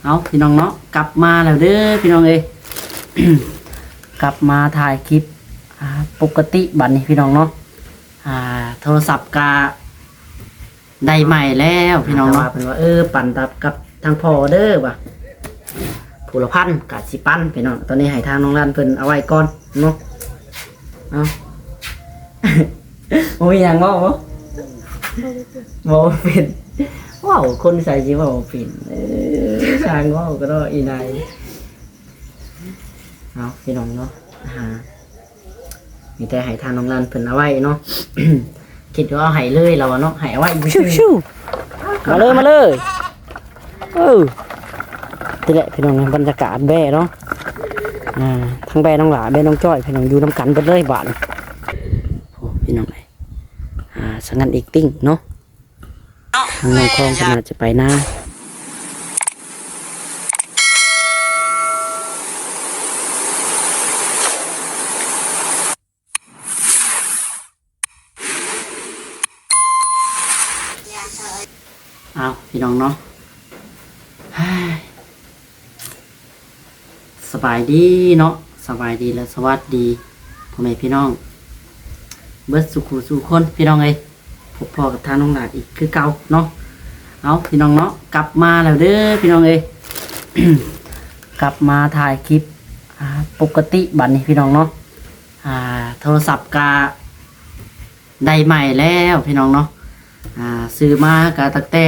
ເອົາ ພີ່ນ້ອງເນາະ ກັບມາແລ້ວເດີພີ່ນ້ອງເອີຍ ກັບມາຖ່າຍຄລິບ ອ່າ ປົກກະຕິບາດນີ້ພີ່ນ້ອງເນາະ ອ່າ ໂທລະສັບກະໄດ້ໃໝ່ແລ້ວພີ່ນ້ອງເນາະ ເພິ່ນວ່າ ເອີ ປັນກັບທາງພໍ່ເດີວ່າ ຜູ້ລະພັນກະຊິປັນພີ່ນ້ອງ ຕອນນີ້ໃຫ້ທາງນ້ອງລັນເພິ່ນເອົາໄວ້ກ່ອນເນາະ ເອົາ ບໍ່ມີຫຍັງເວົ້າບໍ່? ເວົ້າບໍ່ເປັນ ເວົ້າຄົນໃສຊິເວົ້າເປັນ ເອີ ຊ່າງເວົ້າກໍເນາະ ອີນາຍ ເອົາ ພີ່ນ້ອງເນາະ ຫາ ມີແຕ່ໃຫ້ທາງນ້ອງລັນເພິ່ນເອົາໄວ້ເນາະ ຄິດວ່າເອົາໃຫ້ເລີຍລາວວ່າເນາະ ໃຫ້ເອົາໄວ້ຊື່ໆ ມາເລີຍ ມາເລີຍ ເອີ ນີ້ແຫຼະພີ່ນ້ອງ ບັນຍາກາດແບ້ເນາະ ອ່າ ທັງແບ້ນ້ອງຫຼ້າ ແບ້ນ້ອງຈ້ອຍ ພີ່ນ້ອງ ຢູ່ນຳກັນເບິດເລີຍບາດນີ້ ໂອ້ ພີ່ນ້ອງເອີຍ ອ່າ ສະຫງັດເອັກຕິ້ງເນາະ ທາງນ້ອງຄອງເພິ່ນອາດຈະໄປນາ ອ້າວ ພີ່ນ້ອງເນາະ ສະບາຍດີເນາະ ສະບາຍດີ ແລະ ສະຫວັດດີພໍ່ແມ່ພີ່ນ້ອງ ເບິດສູ່ຜູ້ສູ່ຄົນ ພີ່ນ້ອງເອີຍ ພົບພໍ້ກັບທາງນ້ອງຫຼ້າອີກຄືເກົ່າເນາະ ເອົາ ພີ່ນ້ອງເນາະ ກັບມາແລ້ວເດີພີ່ນ້ອງເອີຍ ກັບມາຖ່າຍຄລິບ ອ່າ ປົກກະຕິບາດນີ້ພີ່ນ້ອງເນາະ ອ່າ ໂທລະສັບກະໄດ້ໃໝ່ແລ້ວພີ່ນ້ອງເນາະ ອ່າ ຊື້ມາກະຕັ້ງແຕ່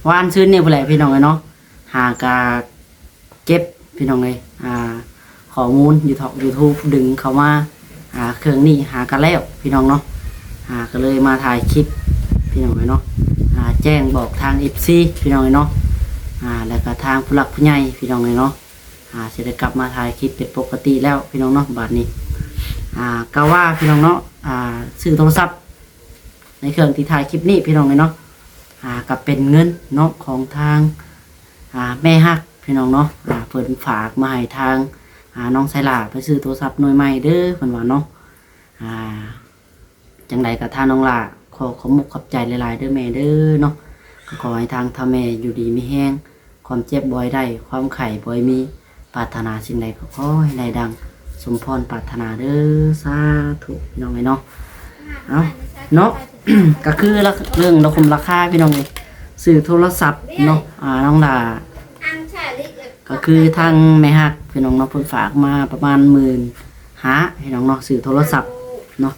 ວານຊືນນີ້ພຸ້ນແຫຼະພີ່ນ້ອງເອີຍເນາະ ຫາກະເກັບພີ່ນ້ອງເອີຍ ອ່າ ຂໍ້ມູນຢູທູບ ຢູທູບດຶງເຂົ້າມາ ອ່າ ເຄື່ອງນີ້ຫາກະແລ້ວພີ່ນ້ອງເນາະ ອ່າ ກະເລີຍມາຖ່າຍຄລິບພີ່ນ້ອງເອີຍເນາະ ອ່າ ແຈ້ງບອກທາງເອັຟຊີພີ່ນ້ອງເອີຍເນາະ ອ່າ ແລ້ວກະທາງຜູ້ຫຼັກຜູ້ໃຫຍ່ພີ່ນ້ອງເອີຍເນາະ ອ່າ ຊິໄດ້ກັບມາຖ່າຍຄລິບເປັນປົກກະຕິແລ້ວພີ່ນ້ອງເນາະ ບາດນີ້ ອ່າ ກະວ່າພີ່ນ້ອງເນາະ ອ່າ ຊື້ໂທລະສັບໃນເຄື່ອງທີ່ຖ່າຍຄລິບນີ້ພີ່ນ້ອງເອີຍເນາະ ອ່າ ກະເປັນເງິນເນາະຂອງທາງ ອ່າ ແມ່ຮັກພີ່ນ້ອງເນາະ ອ່າ ເພິ່ນຝາກມາໃຫ້ທາງ ອ່າ ນ້ອງໄຊລາໄປຊື້ໂທລະສັບໜ່ວຍໃໝ່ເດີ ເພິ່ນວ່າເນາະ ອ່າ ຈັ່ງໃດກໍທາງນ້ອງຫຼ້າ ຂໍຂອບມຸກຂອບໃຈຫຼາຍໆເດີແມ່ເດີເນາະ ກໍຂໍໃຫ້ທາງທ້າວແມ່ຢູ່ດີມີແຮງ ຄວາມເຈັບບໍ່ໃຫ້ໄດ້ ຄວາມໄຂ້ບໍ່ໃຫ້ມີ ປາດຖະໜາສິ່ງໃດກໍຂໍໃຫ້ໄດ້ດັ່ງສົມພອນປາດຖະໜາເດີ ສາທຸ ພີ່ນ້ອງເອີຍເນາະ ເອົາ ເນາະ ກໍຄືເລື່ອງລາຄາ ລາຄົມລາຄາພີ່ນ້ອງເອີຍ ຊື້ໂທລະສັບເນາະ ອ່າ ນ້ອງຫຼ້າ ກໍຄືທາງແມ່ຮັກພີ່ນ້ອງເນາະ ເພິ່ນຝາກມາປະມານໝື່ນຫ້າ ພີ່ນ້ອງເນາະ ຊື້ໂທລະສັບເນາະ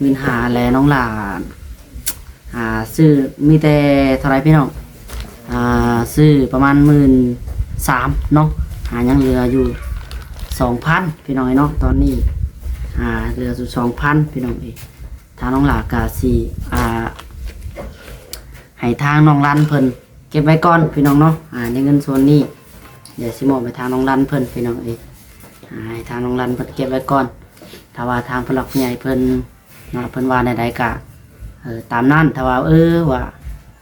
ໝື່ນຫ້າ ແລະ ນ້ອງຫຼ້າ ອ່າ ຊື້ມີແຕ່ເທົ່າໃດພີ່ນ້ອງ ອ່າ ຊື້ປະມານໝື່ນສາມເນາະ ອ່າ ຍັງເຫຼືອຢູ່ສອງພັນພີ່ນ້ອງເອີຍເນາະ ຕອນນີ້ ອ່າ ເຫຼືອຢູ່ສອງພັນພີ່ນ້ອງເອີຍ ທາງນ້ອງຫຼ້າກະຊິ ອ່າ ໃຫ້ທາງນ້ອງລັນເພິ່ນເກັບໄວ້ກ່ອນພີ່ນ້ອງເນາະ ອ່າ ໃນເງິນສ່ວນນີ້ ດຽວຊິມອບໃຫ້ທາງນ້ອງລັນເພິ່ນພີ່ນ້ອງເອີຍ ອ່າ ໃຫ້ທາງນ້ອງລັນເພິ່ນເກັບໄວ້ກ່ອນ ຖ້າວ່າທາງຜູ້ຫຼັກຜູ້ໃຫຍ່ເພິ່ນ ເນາະ ເພິ່ນວ່າແນວໃດກະ ເອີ ຕາມນັ້ນ ຖ້າວ່າ ເອີ ວ່າ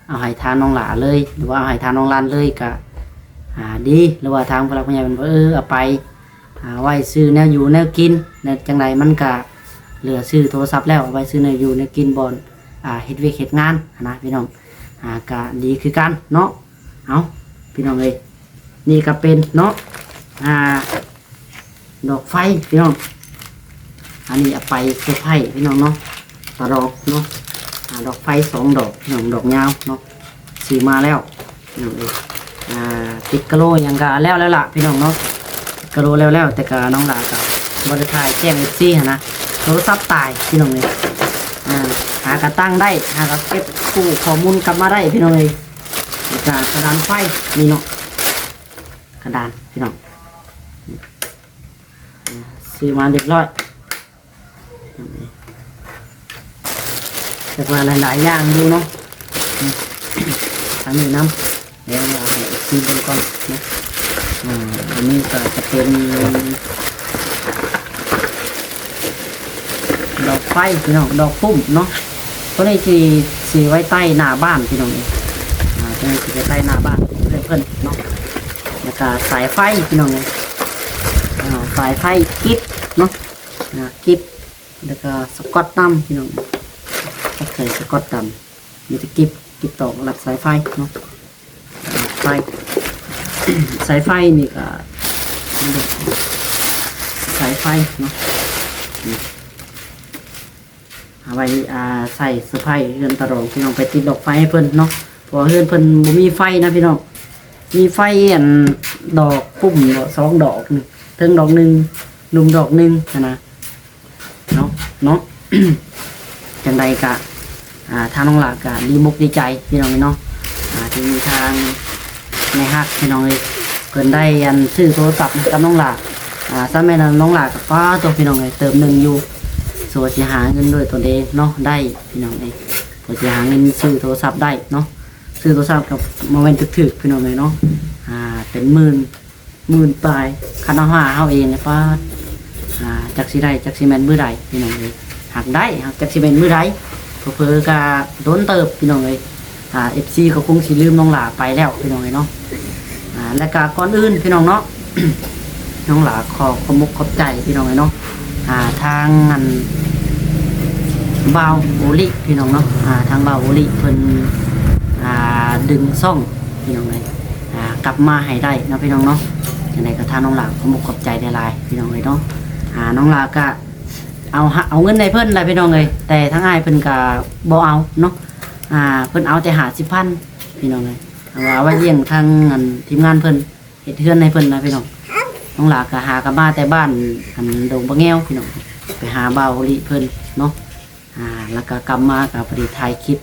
ເອົາໃຫ້ທາງນ້ອງຫຼ້າເລີຍ ຫຼືວ່າເອົາໃຫ້ທາງນ້ອງລັນເລີຍກະ ອ່າ ດີ ຫຼືວ່າທາງຜູ້ຫຼັກຜູ້ໃຫຍ່ເພິ່ນວ່າ ເອີ ເອົາໄປ ອ່າ ໄວ້ຊື້ແນວຢູ່ແນວກິນ ແນວຈັ່ງໃດມັນກະເຫຼືອຊື້ໂທລະສັບແລ້ວ ເອົາໄວ້ຊື້ແນວຢູ່ແນວກິນ ບ່ອນ ອ່າ ເຮັດວຽກເຮັດງານຫັ້ນນະພີ່ນ້ອງ ອ່າ ກະດີຄືກັນເນາະ ເອົາ ພີ່ນ້ອງເອີຍ ນີ້ກະເປັນເນາະ ອ່າ ດອກໄຟພີ່ນ້ອງ ອັນນີ້ເອົາໄປເຊີໄພພີ່ນ້ອງເນາະ ປະດອກເນາະ ອ່າ ດອກໄຟສອງດອກພີ່ນ້ອງ ດອກຍາວເນາະ ຊື້ມາແລ້ວພີ່ນ້ອງເອີຍ ອ່າ ຕິດກະໂຫຼຫຍັງກະແລ້ວແລ້ວລະພີ່ນ້ອງເນາະ ຕິດກະໂຫຼແລ້ວແລ້ວ ແຕ່ກະນ້ອງຫຼ້າກະບໍ່ໄດ້ຖ່າຍແຈ້ງເອັຟຊີຫັ້ນນະ ໂທລະສັບຕາຍພີ່ນ້ອງເອີຍ ອ່າ ຫາກະຕັ້ງໄດ້ ຫາກະເກັບກູ້ຂໍ້ມູນກັບມາໄດ້ພີ່ນ້ອງເອີຍ ແລ້ວກະກະດານໄຟນີ້ເນາະ ກະດານພີ່ນ້ອງ ຊື້ມາຮຽບຮ້ອຍ ຈັກວ່າຫຼາຍໆຢ່າງຢູ່ເນາະ ທາງນີ້ນຳ ດຽວເອົາໃຫ້ເອັຟຊີເບິ່ງກ່ອນເນາະ ອ່າ ອັນນີ້ກໍຈະເປັນ ດອກໄຟພີ່ນ້ອງ ດອກປຸ້ມເນາະ ໂຕນີ້ຊິ ຊິໄວ້ໃຕ້ໜ້າບ້ານພີ່ນ້ອງເອີຍ ອ່າ ໂຕນີ້ຊິໄວ້ໃຕ້ໜ້າບ້ານຂອງເພື່ອນເພິ່ນເນາະ ແລ້ວກະສາຍໄຟພີ່ນ້ອງເອີຍ ອ່າ ສາຍໄຟກິບເນາະ ອ່າ ກິບ ແລ້ວກະສະກອດດຳພີ່ນ້ອງ ໃສ່ສະກອດດຳ ມີແຕ່ກິບ ກິບຕອກລັດສາຍໄຟເນາະ ໄຟ ສາຍໄຟນີ້ກໍ ສາຍໄຟເນາະ ນີ້ ເອົາໄວ້ ອ່າ ໃສ່ເຊີໄພເຮືອນຕາຫຼອງ ພີ່ນ້ອງ ໄປຕິດດອກໄຟໃຫ້ເພິ່ນເນາະ ເພາະວ່າເຮືອນເພິ່ນບໍ່ມີໄຟນະ ພີ່ນ້ອງ ມີໄຟອັນດອກປຸ່ມ ດອກ ສອງດອກ ເທິງດອກໜຶ່ງ ລຸ່ມດອກໜຶ່ງຫັ້ນນະ ເນາະ ເນາະ ຈັ່ງໃດກະ ອ່າ ທາງນ້ອງຫຼ້າກະດີອົກດີໃຈ ພີ່ນ້ອງເອີຍເນາະ ອ່າ ທີ່ມີທາງແມ່ຮັກ ພີ່ນ້ອງເອີຍ ເພິ່ນໄດ້ອັນຊື້ໂທລະສັບໃຫ້ກັບນ້ອງຫຼ້າ ອ່າ ຊ້ຳແມ່ນນ້ອງຫຼ້າກະ ປ້າໂຕ ພີ່ນ້ອງເອີຍ ເຕີມໜຶ່ງຢູ່ ຊົ່ວຊິຫາເງິນດ້ວຍຕົນເອງເນາະ ໄດ້ ພີ່ນ້ອງເອີຍ ເພິ່ນຊິຫາເງິນຊື້ໂທລະສັບໄດ້ເນາະ ຊື້ໂທລະສັບກະບໍ່ແມ່ນຖືກໆ ພີ່ນ້ອງເອີຍເນາະ ອ່າ ເປັນໝື່ນ ໝື່ນປາຍ ຄັນເຮົາຫາເຮົາເອງນີ້ ປາດ ອ່າ ຈັກຊິໄດ້ ຈັກຊິແມ່ນມື້ໃດ ພີ່ນ້ອງເອີຍ ຫາກໄດ້ ຫາກຈັກຊິແມ່ນມື້ໃດ ເຜີໆກະດົນເຕີບ ພີ່ນ້ອງເອີຍ ອ່າ ເອັຟຊີ ກໍຄົງຊິລືມນ້ອງຫຼ້າໄປແລ້ວ ພີ່ນ້ອງເອີຍເນາະ ອ່າ ແລະກະກ່ອນອື່ນ ພີ່ນ້ອງເນາະ ນ້ອງຫຼ້າຂໍຂອບອົກຂອບໃຈ ພີ່ນ້ອງເອີຍເນາະ ອ່າ ທາງອັນ ບ່າວໂອລິ ພີ່ນ້ອງເນາະ ອ່າ ທາງບ່າວໂອລິເພິ່ນ ອ່າ ດຶງຊ່ອງ ພີ່ນ້ອງເອີຍ ອ່າ ກັບມາໃຫ້ໄດ້ເນາະ ພີ່ນ້ອງເນາະ ຈັ່ງໃດກໍທາງນ້ອງຫຼ້າຂອບອົກຂອບໃຈຫຼາຍໆ ພີ່ນ້ອງເອີຍເນາະ ອ່າ ນ້ອງຫຼ້າກະເອົາ ເອົາເງິນໃຫ້ເພິ່ນລະ ພີ່ນ້ອງເອີຍ ແຕ່ທາງອ້າຍເພິ່ນກະບໍ່ເອົາເນາະ ອ່າ ເພິ່ນເອົາແຕ່ຫ້າສິບພັນ ພີ່ນ້ອງເອີຍ ເອົາ ເອົາໄວ້ລ້ຽງທາງອັນທີມງານເພິ່ນ ເຮັດເຮືອນໃຫ້ເພິ່ນນະ ພີ່ນ້ອງ ນ້ອງຫຼ້າກະຫາກັບມາແຕ່ບ້ານອັນດົງປາແງວ ພີ່ນ້ອງ ໄປຫາບ່າວໂອລິເພິ່ນເນາະ ອ່າ ແລ້ວກະກັບມາກະພໍດີຖ່າຍຄລິບ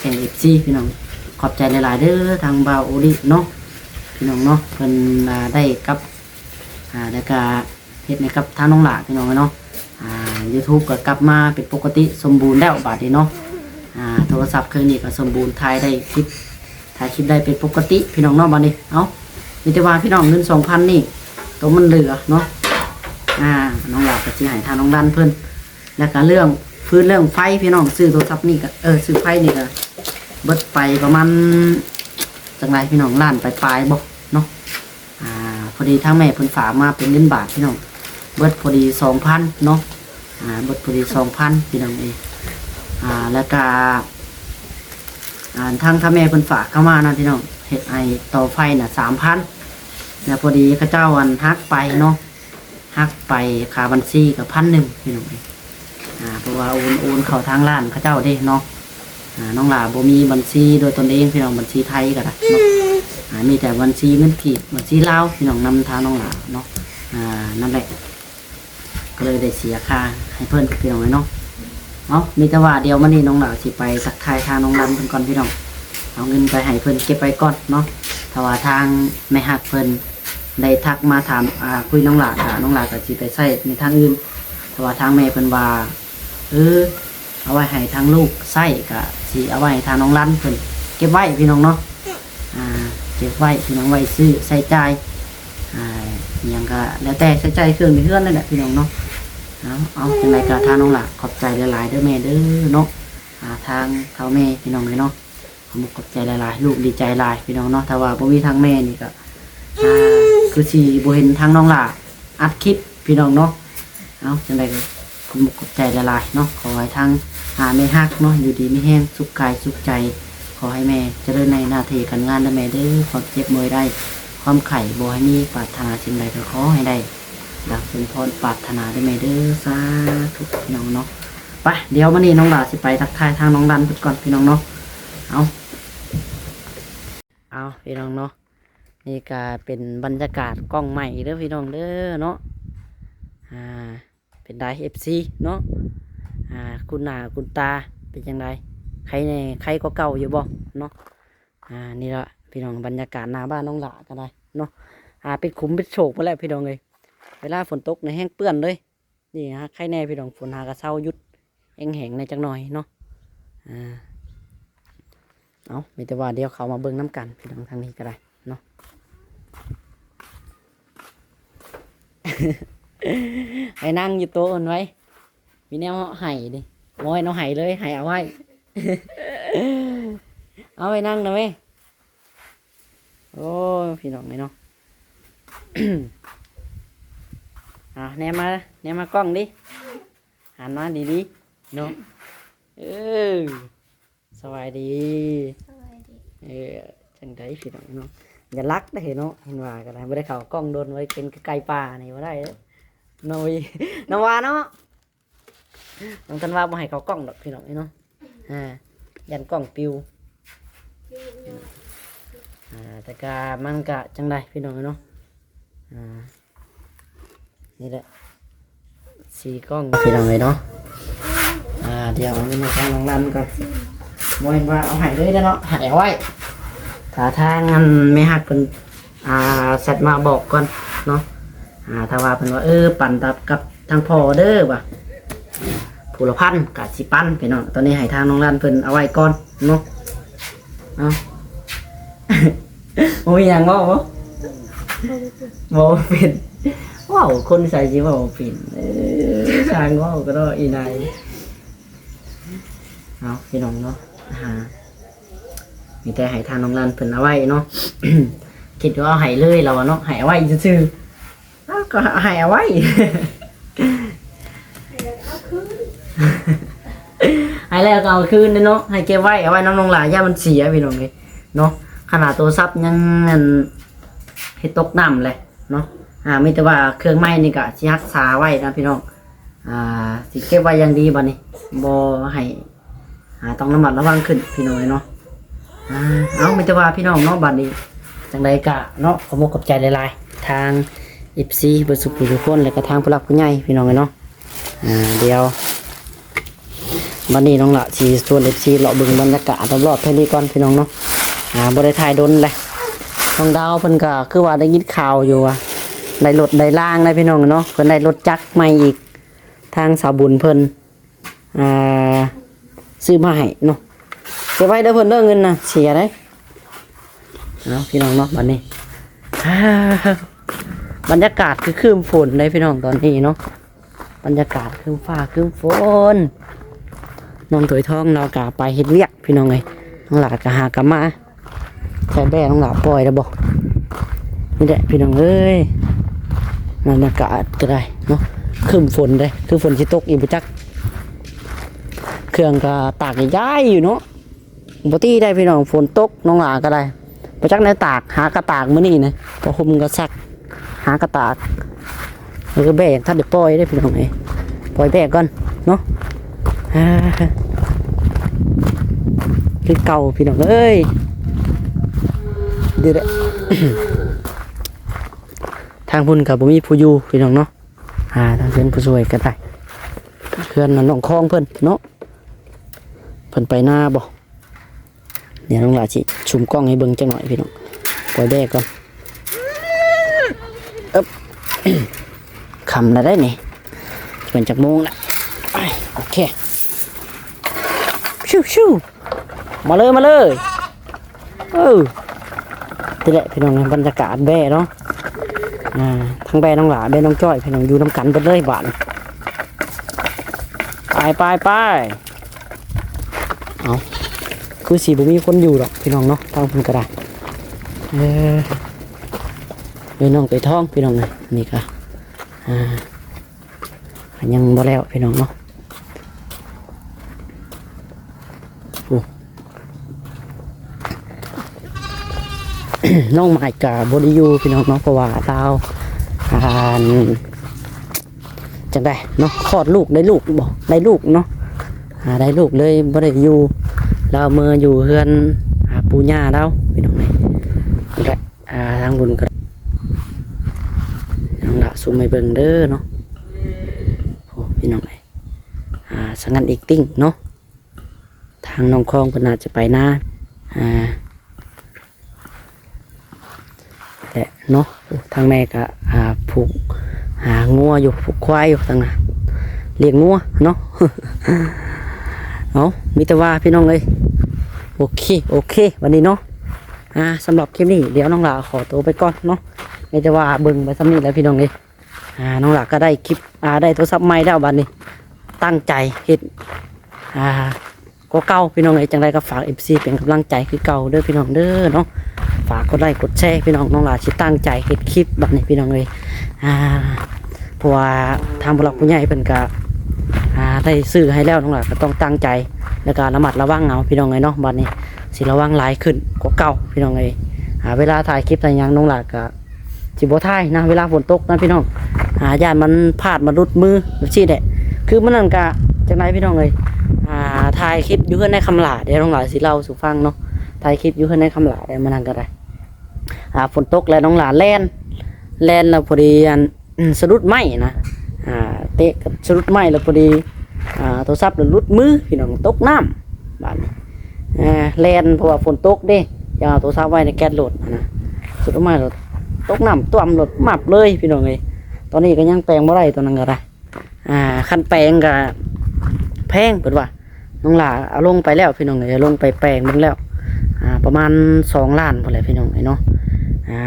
ແຕ່ງເອັຟຊີ ພີ່ນ້ອງ ຂອບໃຈຫຼາຍໆເດີ ທາງບ່າວໂອລິເນາະ ພີ່ນ້ອງເນາະ ເພິ່ນ ອ່າ ໄດ້ກັບ ອ່າ ແລ້ວກະເຮັດໃຫ້ກັບທາງນ້ອງຫຼ້າ ພີ່ນ້ອງເນາະ ອ່າ ຢູທູບກໍກັບມາເປັນປົກກະຕິສົມບູນແລ້ວບາດນີ້ເນາະ ອ່າ ໂທລະສັບເຄື່ອງນີ້ກໍສົມບູນ ຖ່າຍໄດ້ຄລິບ ຖ່າຍຄລິບໄດ້ເປັນປົກກະຕິ ພີ່ນ້ອງເນາະ ບາດນີ້ ເອົ້າ ມີແຕ່ວ່າ ພີ່ນ້ອງ ເງິນສອງພັນນີ້ ໂຕມັນເຫຼືອເນາະ ອ່າ ນ້ອງຫຼ້າກໍຊິໃຫ້ທາງນ້ອງລັນເພິ່ນ ແລ້ວກະເລື່ອງຟືນເລື່ອງໄຟ ພີ່ນ້ອງ ຊື້ໂທລະສັບນີ້ກະ ເອີ ຊື້ໄຟນີ້ກະເບິດໄປປະມານ ຈັ່ງໃດ ພີ່ນ້ອງ ລ້ານປາຍໆບໍ່ເນາະ ອ່າ ພໍດີທາງແມ່ເພິ່ນຝາກມາເປັນເງິນບາດ ພີ່ນ້ອງ ເບິດພໍດີສອງພັນເນາະ ອ່າ ເບິດພໍດີສອງພັນ ພີ່ນ້ອງເອີຍ ອ່າ ແລ້ວກະ ອ່າ ທາງ ທາງແມ່ເພິ່ນຝາກເຂົ້າມານະ ພີ່ນ້ອງ ເຮັດໃຫ້ຕໍ່ໄຟນະສາມພັນ ແລ້ວພໍດີເຂົາເຈົ້າອັນຫັກໄປເນາະ ຫັກໄປຄ່າບັນຊີກໍພັນໜຶ່ງ ພີ່ນ້ອງເອີຍ ອ່າ ເພາະວ່າໂອນ ໂອນເຂົ້າທາງຮ້ານເຂົາເຈົ້າເດ້ເນາະ ອ່າ ນ້ອງຫຼ້າບໍ່ມີບັນຊີໂດຍຕົນເອງ ພີ່ນ້ອງ ບັນຊີໄທກໍໄດ້ເນາະ ອ່າ ມີແຕ່ບັນຊີເງິນກີບ ບັນຊີລາວ ພີ່ນ້ອງ ນຳທາງນ້ອງຫຼ້າເນາະ ອ່າ ນັ້ນແຫຼະ ກໍເລີຍໄດ້ເສຍຄ່າໃຫ້ເພິ່ນ ພີ່ນ້ອງເອີຍເນາະ ເອົ້າ ມີແຕ່ວ່າດຽວມື້ນີ້ນ້ອງຫຼ້າຊິໄປທັກທາຍທາງນ້ອງລັນເພິ່ນກ່ອນ ພີ່ນ້ອງ ເອົາເງິນໄປໃຫ້ເພິ່ນເກັບໄວ້ກ່ອນເນາະ ຖ້າວ່າທາງແມ່ຮັກເພິ່ນ ໄດ້ທັກມາຖາມ ອ່າ ຄຸຍນ້ອງຫຼ້າ ກະນ້ອງຫຼ້າກະຊິໄປໃຊ້ໃນທາງອື່ນ ແຕ່ວ່າທາງແມ່ເພິ່ນວ່າ ເອີ ເອົາໄວ້ໃຫ້ທາງລູກໃຊ້ ກະຊິເອົາໄວ້ໃຫ້ທາງນ້ອງລັນເພິ່ນເກັບໄວ້ ພີ່ນ້ອງເນາະ ອ່າ ເກັບໄວ້ ພີ່ນ້ອງ ໄວ້ຊື້ໃຊ້ຈ່າຍ ອ່າ ອີ່ຫຍັງກະແລ້ວແຕ່ໃຊ້ຈ່າຍເຄື່ອງໃນເຮືອນນັ້ນແຫຼະ ພີ່ນ້ອງເນາະ ເອົາ ເອົາ ຈັ່ງໃດກະທາງນ້ອງຫຼ້າຂອບໃຈຫຼາຍໆເດີແມ່ເດີເນາະ ອ່າ ທາງເຖົ້າແມ່ ພີ່ນ້ອງເອີຍເນາະ ຂອບອົກຂອບໃຈຫຼາຍໆ ລູກດີໃຈຫຼາຍ ພີ່ນ້ອງເນາະ ຖ້າວ່າບໍ່ມີທາງແມ່ນີ້ກະ ອ່າ ຄືຊິບໍ່ເຫັນທາງນ້ອງຫຼ້າອັດຄລິບ ພີ່ນ້ອງເນາະ ເອົາ ຈັ່ງໃດກໍຂອບອົກຂອບໃຈຫຼາຍໆເນາະ ຂໍໃຫ້ທາງ ອ່າ ແມ່ຮັກເນາະ ຢູ່ດີມີແຮງ ສຸກກາຍສຸກໃຈ ຂໍໃຫ້ແມ່ຈະເລີນໃນໜ້າທີ່ການງານເດີແມ່ເດີ ຄວາມເຈັບບໍ່ໃຫ້ໄດ້ ຄວາມໄຂ້ບໍ່ໃຫ້ມີ ປາດຖະໜາສິ່ງໃດກໍຂໍໃຫ້ໄດ້ ດັ່ງສົມພອນປາດຖະໜາເດີແມ່ເດີ ສາທຸ ພີ່ນ້ອງເນາະ ໄປ ດຽວມື້ນີ້ນ້ອງຫຼ້າຊິໄປທັກທາຍທາງນ້ອງລັນເພິ່ນກ່ອນ ພີ່ນ້ອງເນາະ ເອົາ ເອົາ ພີ່ນ້ອງເນາະ ນີ້ກະເປັນບັນຍາກາດກ້ອງໃໝ່ເດີພີ່ນ້ອງເດີເນາະ ອ່າ ເປັນໃດ ເອັຟຊີ ເນາະ ອ່າ ຄຸ້ນໜ້າຄຸ້ນຕາ ເປັນຈັ່ງໃດ ໄຄແນ່ ໄຄກວ່າເກົ່າຢູ່ບໍ່ເນາະ ອ່າ ນີ້ລະພີ່ນ້ອງ ບັນຍາກາດໜ້າບ້ານນ້ອງຫຼ້າກໍໄດ້ເນາະ ອ່າ ເປັນຂຸມເປັນໂຊກໄປແລ້ວພີ່ນ້ອງເອີຍ ເວລາຝົນຕົກນີ້ແຮ່ງເປື້ອນເລີຍ ນີ້ຫາໄຄແນ່ພີ່ນ້ອງ ຝົນຫາກະເຊົາຢຸດ ແຫ້ງໆແດ່ຈັກໜ່ອຍເນາະ ອ່າ ເອົາ ມີແຕ່ວ່າດຽວເຂົ້າມາເບິ່ງນຳກັນພີ່ນ້ອງ ທາງນີ້ກໍໄດ້ເນາະ ໄປນັ່ງຢູ່ໂຕະຫັ້ນໄວ້ ມີແນວໃຫ້ເດ້ ບໍ່ໃຫ້ເນາະ ໃຫ້ເລີຍ ໃຫ້ເອົາໄວ້ ເອົາໄປນັ່ງນະແມ່ ໂອ້ຍ ພີ່ນ້ອງເອີຍເນາະ ເອົາ ແນມມາ ແນມມາກ້ອງດິ ຫັນມາດີໆເນາະ ເອີ ສະບາຍດີ ສະບາຍດີ ເອີ ຈັ່ງໃດພີ່ນ້ອງເນາະ ຢ່າລັກເດ້ເນາະ ເຫັນວ່າກໍໄດ້ ບໍ່ໄດ້ເຂົ້າກ້ອງດົນ ໄວ້ເປັນໄກ່ປ່ານີ້ບໍ່ໄດ້ເດ້ ນ້ອງວີ ນ້ອງວ່າເນາະ ນ້ອງທັນວາບໍ່ໃຫ້ເຂົ້າກ້ອງດອກພີ່ນ້ອງເອີຍເນາະ ອ່າ ຢ້ານກ້ອງປິວ ອ່າ ແຕ່ກະມັນກະຈັ່ງໃດພີ່ນ້ອງເອີຍເນາະ ອ່າ ນີ້ແຫຼະ ສີ່ກ້ອງພີ່ນ້ອງເອີຍເນາະ ອ່າ ດຽວເອົາເງິນໃຫ້ທາງນ້ອງລັນກ່ອນ ບໍ່ແມ່ນວ່າເອົາໃຫ້ເລີຍເດ້ເນາະ ໃຫ້ເອົາໄວ້ ຖ້າທາງອັນແມ່ຮັກເພິ່ນ ອ່າ ແຊັດມາບອກກ່ອນເນາະ ອ່າ ຖ້າວ່າເພິ່ນວ່າ ເອີ ປັນກັບ ກັບທາງພໍ່ເດີວ່າ ຜູ້ລະພັນກະຊິປັນພີ່ນ້ອງ ຕອນນີ້ໃຫ້ທາງນ້ອງລັນເພິ່ນເອົາໄວ້ກ່ອນເນາະ ເອົາ ບໍ່ມີຫຍັງເວົ້າບໍ່? ເວົ້າບໍ່ເປັນ ເວົ້າ ຄົນໃສຊິເວົ້າເປັນ ເອີ ຊ່າງເວົ້າກໍໄດ້ອີ່ນາຍ ເອົາ ພີ່ນ້ອງເນາະ ອ່າ ມີແຕ່ໃຫ້ທາງນ້ອງລັນເພິ່ນເອົາໄວ້ເນາະ ຄິດວ່າເອົາໃຫ້ເລີຍລາວວ່າເນາະ ໃຫ້ເອົາໄວ້ຊື່ໆ ເອົາ ກໍໃຫ້ເອົາໄວ້ ໃຫ້ແລ້ວກໍເອົາຄືນເດ້ເນາະ ໃຫ້ເກັບໄວ້ ເອົາໄວ້ນຳນ້ອງຫຼ້າ ຢ້ານມັນເສຍພີ່ນ້ອງເອີຍເນາະ ຂະໜາດໂທລະສັບຍັງອັນເຮັດຕົກນ້ຳແຫຼະເນາະ ອ່າ ມີແຕ່ວ່າເຄື່ອງໃໝ່ນີ້ກໍຊິຮັກສາໄວ້ນະພີ່ນ້ອງ ອ່າ ຊິເກັບໄວ້ຢ່າງດີບັດນີ້ ບໍ່ໃຫ້ ອ່າ ຕ້ອງລະມັດລະວັງຂຶ້ນພີ່ນ້ອງເອີຍເນາະ ອ່າ ເອົາ ມີແຕ່ວ່າພີ່ນ້ອງເນາະ ບັດນີ້ຈັ່ງໃດກະເນາະ ຂໍຂອບອົກຂອບໃຈຫຼາຍໆ ທາງເອັຟຊີເບິດສູ່ຜູ້ທຸກຄົນ ແລະກະທາງຜູ້ຫຼັກຜູ້ໃຫຍ່ພີ່ນ້ອງເອີຍເນາະ ອ່າ ດຽວບັດນີ້ນ້ອງຫຼ້າຊິຊວນເອັຟຊີເລາະເບິ່ງບັນຍາກາດລອບໆ ເທົ່ານີ້ກ່ອນພີ່ນ້ອງເນາະ ອ່າ ບໍ່ໄດ້ຖ່າຍດົນແຫຼະ ນ້ອງດາວເພິ່ນກະຄືວ່າໄດ້ຍິນຂ່າວຢູ່ວ່າໄດ້ລົດໄດ້ລາງໄດ໋ພີ່ນ້ອງເນາະ ເພິ່ນໄດ້ລົດຈັກໃໝ່ອີກ ທາງສາວບຸນເພິ່ນ ອ່າ ຊື້ມາໃຫ້ເນາະ ເກັບໄວ້ເດີເພິ່ນເດີ ເງິນນະເສຍເດ້ ເອົາ ພີ່ນ້ອງເນາະ ບັດນີ້ ອ່າ ບັນຍາກາດຄືຄຶ້ມຝົນເດ້ພີ່ນ້ອງຕອນນີ້ເນາະ ບັນຍາກາດຄຶ້ມຟ້າຄຶ້ມຝົນ ນ້ອງຖວຍທອງລາວກະໄປເຮັດວຽກພີ່ນ້ອງເອີຍ ນ້ອງຫຼ້າກະຫາກັບມາ ໃສ່ແບນ້ອງຫຼ້າປ່ອຍແລ້ວບໍ່? ນີ້ແຫຼະພີ່ນ້ອງເອີຍ ບັນຍາກາດກໍໄດ້ເນາະ ຄຶ້ມຝົນເດ້ ຄືຝົນຊິຕົກອີກບໍ່ຈັກ ເຄື່ອງກໍຕາກຍ້າຍຢູ່ເນາະ ບໍ່ຕິໄດ້ພີ່ນ້ອງ ຝົນຕົກ ນ້ອງຫຼ້າກໍໄດ້ ບໍ່ຈັກແນວຕາກ ຫາກະຕາກມື້ນີ້ນະ ຜ້າຫົ່ມກໍຊັກ ຫາກະຕາກ ເອີ ແບຍັງທັນໄດ້ປ່ອຍເດ້ພີ່ນ້ອງເອີຍ ປ່ອຍແບກ່ອນເນາະ ອ່າ ຄືເກົ່າພີ່ນ້ອງເອີຍ ເດີ ທາງພຸ້ນກໍບໍ່ມີຜູ້ຢູ່ພີ່ນ້ອງເນາະ ອ່າ ທາງເຮືອນຜູ້ຊ່ວຍກໍໄດ້ ເຮືອນນ້ອງຄອງເພິ່ນເນາະ ເພິ່ນໄປນາບໍ່? ດຽວນ້ອງຫຼ້າຊິຊູມກ້ອງໃຫ້ເບິ່ງຈັກໜ້ອຍພີ່ນ້ອງ ປ່ອຍແບກ່ອນ ເອີບ ຄ່ຳແລ້ວເດ້ນີ້ ເປັນຈັກໂມງລະ ໂອເຄ ຊິວໆ ມາເລີຍ ມາເລີຍ ເອີ ນີ້ແຫຼະພີ່ນ້ອງ ບັນຍາກາດແບເນາະ ອ່າ ທັງແບນ້ອງຫຼ້າ ແບນ້ອງຈ້ອຍ ພີ່ນ້ອງຢູ່ນຳກັນເບິດເລີຍບາດນີ້ ໄປໆໆ ເອົາ ຄືຊິບໍ່ມີຄົນຢູ່ດອກພີ່ນ້ອງເນາະ ທາງພຸ້ນກໍໄດ້ ເອີ ເອີ ນ້ອງໄກ່ທອງພີ່ນ້ອງເອີຍ ນີ້ກໍ ອ່າ ຍັງບໍ່ແລ້ວພີ່ນ້ອງເນາະ ໂອ້ ນ້ອງໝາຍກໍບໍ່ໄດ້ຢູ່ພີ່ນ້ອງເນາະ ເພາະວ່າລາວ ອ່າ ຈັ່ງໃດເນາະ ຄອດລູກ ໄດ້ລູກບໍ່ ໄດ້ລູກເນາະ ອ່າ ໄດ້ລູກເລີຍບໍ່ໄດ້ຢູ່ ລາວເມືອຢູ່ເຮືອນ ອ່າ ປູ່ຍ່າລາວພີ່ນ້ອງເອີຍ ກໍ ອ່າ ທາງບຸນກໍ ນ້ອງຫຼ້າຊູມໃຫ້ເບິ່ງເດີເນາະ ໂອ້ ພີ່ນ້ອງເອີຍ ອ່າ ສະຫງັດເອັກຕິ້ງເນາະ ທາງນ້ອງຄອງເພິ່ນອາດຈະໄປນາ ອ່າ ແຫຼະເນາະ ທາງແມ່ກໍ ອ່າ ຜູກ ອ່າ ງົວຢູ່ ຜູກຄວາຍຢູ່ທາງນັ້ນ ລ້ຽງງົວເນາະ ເອົາ ມີແຕ່ວ່າພີ່ນ້ອງເອີຍ ໂອເຄ ໂອເຄ ວັນນີ້ເນາະ ອ່າ ສຳລັບຄລິບນີ້ ດຽວນ້ອງຫຼ້າຂໍໂຕໄປກ່ອນເນາະ ມີແຕ່ວ່າເບິ່ງໄປສ່ຳນີ້ແຫຼະພີ່ນ້ອງເອີຍ ອ່າ ນ້ອງຫຼ້າກໍໄດ້ຄລິບ ອ່າ ໄດ້ໂທລະສັບໃໝ່ແລ້ວ ບັດນີ້ຕັ້ງໃຈເຮັດ ອ່າ ກວ່າເກົ່າພີ່ນ້ອງເອີຍ ຈັ່ງໃດກໍຝາກເອັຟຊີເປັນກຳລັງໃຈຄືເກົ່າເດີພີ່ນ້ອງເດີເນາະ ຝາກກົດໄລ້ກົດແຊພີ່ນ້ອງ ນ້ອງຫຼ້າຊິຕັ້ງໃຈເຮັດຄລິບບັດນີ້ພີ່ນ້ອງເອີຍ ອ່າ ເພາະວ່າທາງຜູ້ຫຼັກຜູ້ໃຫຍ່ເພິ່ນກໍ ອ່າ ໄດ້ຊື້ໃຫ້ແລ້ວ ນ້ອງຫຼ້າກໍຕ້ອງຕັ້ງໃຈ ແລ້ວກໍລະມັດລະວັງເອົາພີ່ນ້ອງເອີຍເນາະ ບັດນີ້ຊິລະວັງຫຼາຍຂຶ້ນກວ່າເກົ່າພີ່ນ້ອງເອີຍ ອ່າ ເວລາຖ່າຍຄລິບຖ່າຍຫຍັງນ້ອງຫຼ້າກໍ ຊິບໍ່ຖ່າຍນະ ເວລາຝົນຕົກນະພີ່ນ້ອງ ອ່າ ຢ້ານມັນພາດມາຫຼຸດມືແບບຊີ້ແຫຼະ. ຄືມື້ນັ້ນກະຈັ່ງໃດພີ່ນ້ອງເອີຍ ອ່າ ຖ່າຍຄລິບຢູ່ເຮືອນນາຍຄຳຫຼ້າເດ້ ນ້ອງຫຼ້າຊິເລົ່າສູ່ຟັງເນາະ. ຖ່າຍຄລິບຢູ່ເຮືອນນາຍຄຳຫຼ້າເດ້ ມື້ນັ້ນກໍໄດ້ ອ່າ ຝົນຕົກແລ້ວນ້ອງຫຼ້າແລ່ນ ແລ່ນແລ້ວພໍດີອັນ ສະດຸດໄມ້ນະ ອ່າ ເຕະກັບສະດຸດໄມ້ແລ້ວພໍດີ ອ່າ ໂທລະສັບຫຼຸດມືພີ່ນ້ອງ ຕົກນ້ຳບາດນີ້ ອ່າ ແລ່ນ ເພາະວ່າຝົນຕົກເດ້ ຈັ່ງເອົາໂທລະສັບໄວ້ໃນແກັດໂລດຫັ້ນນະ ສຸດອອກມາໂລດ ຕົກນ້ຳຖ້ວມໂລດ ໝັບເລີຍພີ່ນ້ອງເອີຍ. ຕອນນີ້ກໍຍັງແປງບໍ່ໄດ້ ຕອນນັ້ນກໍໄດ້ ອ່າ ຄັນແປງກໍແພງ ເພິ່ນວ່າ ນ້ອງຫຼ້າເອົາລົງໄປແລ້ວພີ່ນ້ອງເອີຍ ເອົາລົງໄປແປງເບິ່ງແລ້ວ ອ່າ ປະມານສອງລ້ານພຸ້ນແຫຼະພີ່ນ້ອງເອີຍເນາະ. ອ່າ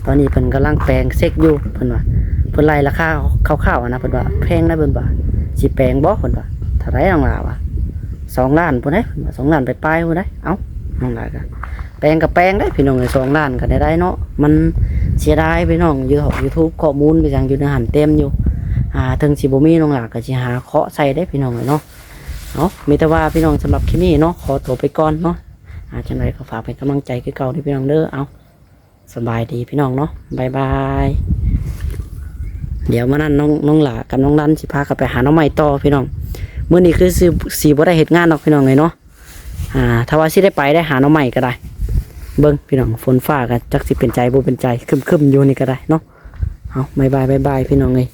ຕອນນີ້ເພິ່ນກຳລັງແປງເຊັກຢູ່ ເພິ່ນວ່າ ເພິ່ນໄລ່ລາຄາຄ່າວໆນະ ເພິ່ນວ່າແພງນະ ເພິ່ນວ່າ ຊິແປງບໍ່ ເພິ່ນວ່າ. ເທົ່າໃດ ນ້ອງຫຼ້າວ່າ ສອງລ້ານພຸ້ນເດ້ ເພິ່ນວ່າ ສອງລ້ານປາຍໆພຸ້ນເດ້. ເອົ້າ ນ້ອງຫຼ້າກໍ ແປງກໍແປງເດ້ພີ່ນ້ອງເອີຍ ສອງລ້ານກໍໄດ້ໄດ້ເນາະ ມັນເສຍດາຍພີ່ນ້ອງ. ຢູ່ YouTube ຂໍ້ມູນໄປຫຍັງຢູ່ໃນຫັ້ນເຕັມຢູ່ ອ່າ ເຖິງຊິບໍ່ມີ ນ້ອງຫຼ້າກໍຊິຫາເຄາະໃສ່ເດ້ພີ່ນ້ອງເອີຍເນາະ. ເອົາ ມີແຕ່ວ່າພີ່ນ້ອງ ສຳລັບຄລິບນີ້ເນາະ ຂໍຕົວໄປກ່ອນເນາະ. ອ່າ ຈັ່ງໃດກໍຝາກເປັນກຳລັງໃຈຄືເກົ່າເດີພີ່ນ້ອງເດີ. ເອົາ ສະບາຍດີພີ່ນ້ອງເນາະ ບາຍບາຍ. ດຽວມື້ນັ້ນນ້ອງ ນ້ອງຫຼ້າກັບນ້ອງດັນຊິພາກັນໄປຫາໜໍ່ໄມ້ຕໍ່ພີ່ນ້ອງ. ມື້ນີ້ຄືຊິ ຊິບໍ່ໄດ້ເຮັດງານດອກພີ່ນ້ອງເອີຍເນາະ. ອ່າ ຖ້າວ່າຊິໄດ້ໄປໄດ້ຫາໜໍ່ໄມ້ກໍໄດ້ ເບິ່ງພີ່ນ້ອງ ຝົນຟ້າກໍຈັກຊິເປັນໃຈບໍ່ເປັນໃຈ ຄຶ້ມໆຢູ່ນີ້ກໍໄດ້ເນາະ. ເອົາ ບາຍບາຍ ບາຍບາຍ ພີ່ນ້ອງເອີຍ.